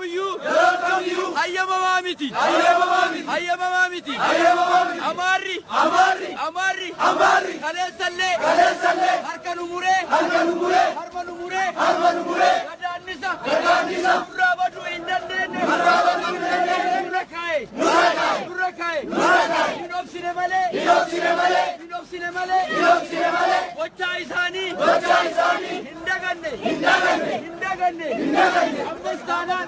Kamiyyuu hayyamamaa miti. Hayyamamaa miti. Amaarri. Amaarri. Kaleessallee. Harka nu muree. Harma nu muree. Gadaannisa. Nurraa baduu hin dandeenye. Nurra kaa'e. Nurra kaa'e. Hin obsine malee. Hin obsine malee. Gochaa isaanii. Hin daganne. Hin daganne. Ammas taanaan.